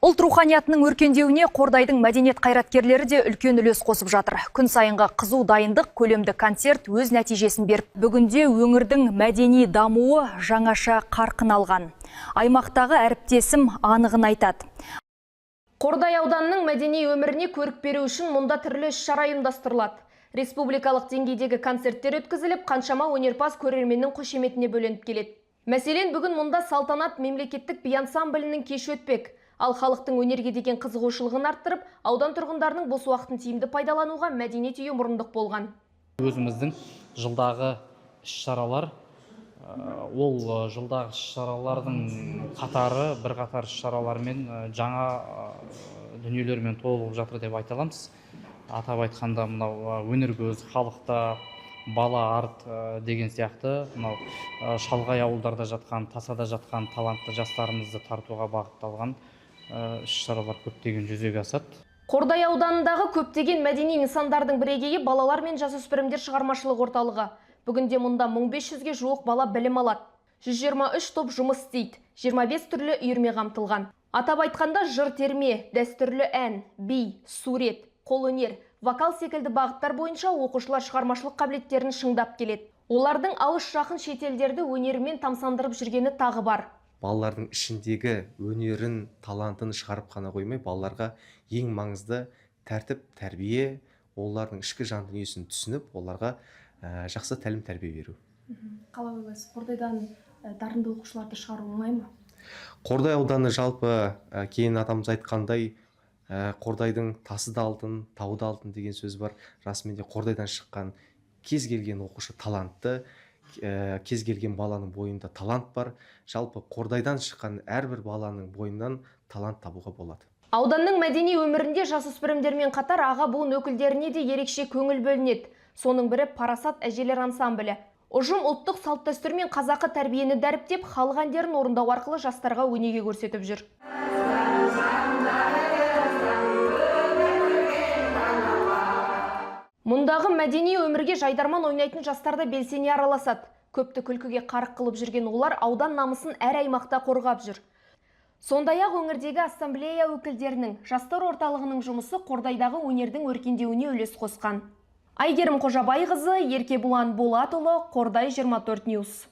Ұлт руханиятының өркендеуіне Қордайдың мәдениет қайраткерлері де үлкен үлес қосып жатыр. Күн сайынғы қызу дайындық, көлемді концерт өз нәтижесін беріп, бүгінде өңірдің мәдени дамуы жаңаша қарқын алған. Аймақтағы әріптесім анығын айтады. Қордай ауданының мәдени өміріне көрік беру үшін мұнда түрлі іс-шара ұйымдастырылады. Республикалық деңгейдегі концерттер өткізіліп, қаншама өнерпаз көрерменнің қошеметіне бөленіп келеді. Мәселен, бүгін мұнда «Салтанат» мемлекеттік би ансамблінің кеші өтпек. Ал халықтың өнерге деген қызығушылығын арттырып, аудан тұрғындарының бос уақытын тиімді пайдалануға мәдениет үйі мұрындық болған. Өзіміздің жылдағы іс-шаралар, ол жылдағы іс-шаралардың қатары бірқатар іс-шаралармен, жаңа дүниелермен толығып жатыр деп айта аламыз. Атап айтқанда, мынау «Өнер көзі халықта», «Бала арт» деген сияқты мынау шалғай ауылдарда жатқан, тасада жатқан талантты жастарымызды тартуға бағытталған іс-шаралар көптеген жүзеге асады. Қордай ауданындағы көптеген мәдени нысандардың бірегейі — балалар мен жасөспірімдер шығармашылық орталығы. Бүгінде мұнда 1500-ге жуық бала білім алады. 123 топ жұмыс істейді. 25 түрлі үйірме қамтылған. Атап айтқанда, жыр терме, дәстүрлі ән, би, сурет, қолөнер, вокал секілді бағыттар бойынша оқушылар шығармашылық қабілеттерін шыңдап келеді. Олардың алыс жақын шетелдерді өнерімен тамсандырып жүргені тағы бар. Балалардың ішіндегі өнерін, талантын шығарып қана қоймай, балаларға ең маңызды тәртіп, тәрбие, олардың ішкі жан дүниесін түсініп, оларға жақсы тәлім тәрбие беру. Қалай ойлайсыз, Қордайдан дарынды оқушыларды шығару оңай ма? Қордай ауданы жалпы, кейін атамыз айтқандай, «Қордайдың тасы да алтын, тауы да алтын» деген сөз бар. Расымен де, Қордайдан шыққан кез келген оқушы талантты, кез келген баланың бойында талант бар. Жалпы, Қордайдан шыққан әрбір баланың бойынан талант табуға болады. Ауданның мәдени өмірінде жасөспірімдермен қатар аға буын өкілдеріне де ерекше көңіл бөлінеді. Соның бірі — «Парасат» әжелер ансамблі. Ұжым ұлттық салт-дәстүр мен қазақы тәрбиені дәріптеп, халық әндерін орындау арқылы жастарға өнеге көрсетіп жүр. Мұндағы мәдени өмірге жайдарман ойнайтын жастар да белсене араласады. Көпті күлкіге қарық қылып жүрген олар аудан намысын әр аймақта қорғап жүр. Сондай-ақ өңірдегі ассамблея өкілдерінің, жастар орталығының жұмысы Қордайдағы өнердің өркендеуіне үлес қосқан. Айгерім Қожабайқызы, Еркебұлан Болатұлы, Қордай 24 News.